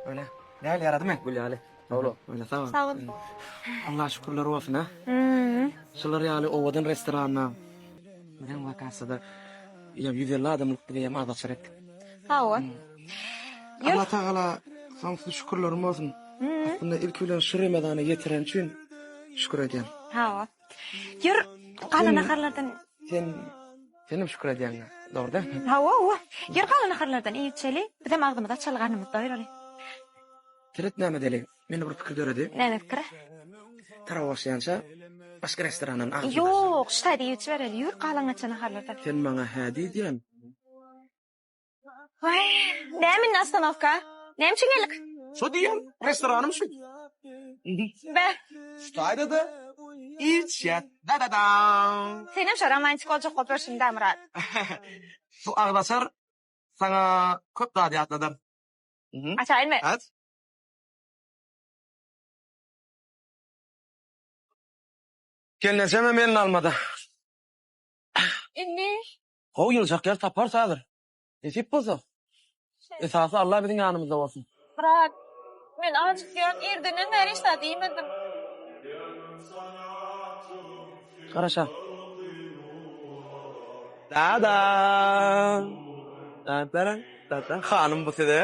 Öyle. Näl ýaradymy? Gül ýaly. Sag bol. Öyle sag ol. Sag bol. Allah şükürler bolsun ha. Şular ýaly owadan restoranda biziň wakasada ýa 150 adamlyk bile hem agzaçar etdik. Sag bol. Ýör. Allah tagala soňsuz şükürlerim bolsun. Aslynda ilki bilen şu Ramazana ýetiren üçin şükür edýän. Hawa. Ýör, galan naharlardan Sen senem şükür edýäň, dogry dälmi? Hawa, hawa. Ýör galan naharlardan iýip içeli. Bizem agzymyzy açaly, garnymyzy doýraly. Seret näme edeli? Mende bir pikir döredi. Näme pikir? Tarawa başlaýança başga restorandan agzymyzy Ýok, şu taýda iýip içibereli. Ýör, galan gaçan naharlardan. Sen maňa hä diýdýän. Waý, näme indi ostanowka? Näme üçin geldik? Şo diýýän, restoranym şu. Be. Şu taýda-da içýäs. Da-da-da. Senem şo romantik boljak bolup ýörşüň-dä, Myrat. Bu agzaçar saňa köp zady ýatladar. Açaýynmy? Aç. Gelnejem hem elini almady. Indi? Gowy ýyljak ýer taparys häzir. Nesip bolsa. Esasy Allah biziň ýanymyzda bolsun. Myrat, men ajykýan, irdenden bäri hiç zat iýmedim. Garaşa. Dada. Dada. Dada. Hanym bu size.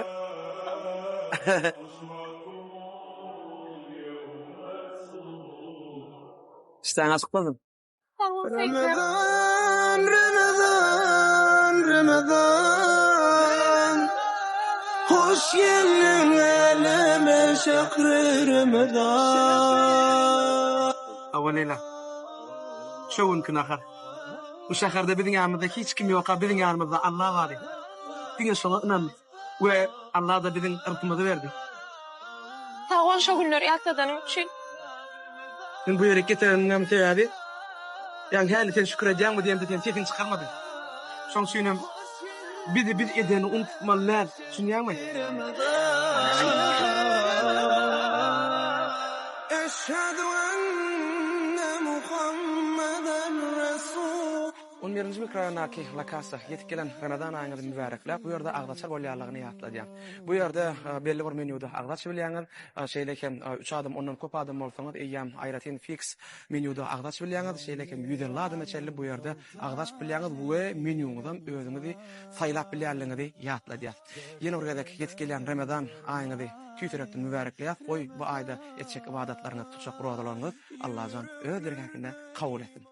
Işdäň açyk bolsun. Ramazan, Ramazan, Ramazan Hoş geldiň äleme şähri Ramazan Hawa Leýla. Şu günki nahar. Bu şäherde biziň ýanymyzda hiç kim ýok, biziň ýanymyzda Allah bar. Diňe şoňa ynan we Allah-da biziň yrsymyzy berdi. Sag bol şo günleri ýatladanyň üçin. Men bu ýere getirenimem sebäbi, ýagny häli sen şükür edýäňmi diýemde sen sesiňi çykarmadyň. Şoň üçinem bizi biz edeni unutmaly däl, düşünýäňmi? Eşhedü enne Muhammeden Resul. On birinji mikroraýondaky La Casa ýetip gelen Ramazan aýyňyzy mübärekläp, bu ýerde agzaçar bolýanlygyny ýatladýan. Bu ýerde belli bir menýuda agza açybilýäňiz, şeýle hem üç adam ondan köp adam bolsaňyz eýýäm aýratyn fiks menýuda agza açybilýäňiz, şeýle hem 150 adama çenli bu ýerde agza açyp bilýäňiz we menýuňyzam özüňizi saýlap bilýänligiňizi ýatladýas. Ýene bir gezek ýetip gelýän Ramazan aýyňyzy tüýs ýürekden mübärekleýäs, goý bu aýda etjek ybadatlaryňyz, tutjak rozalaryňyz Allajan öz dergähinde kabul etsin.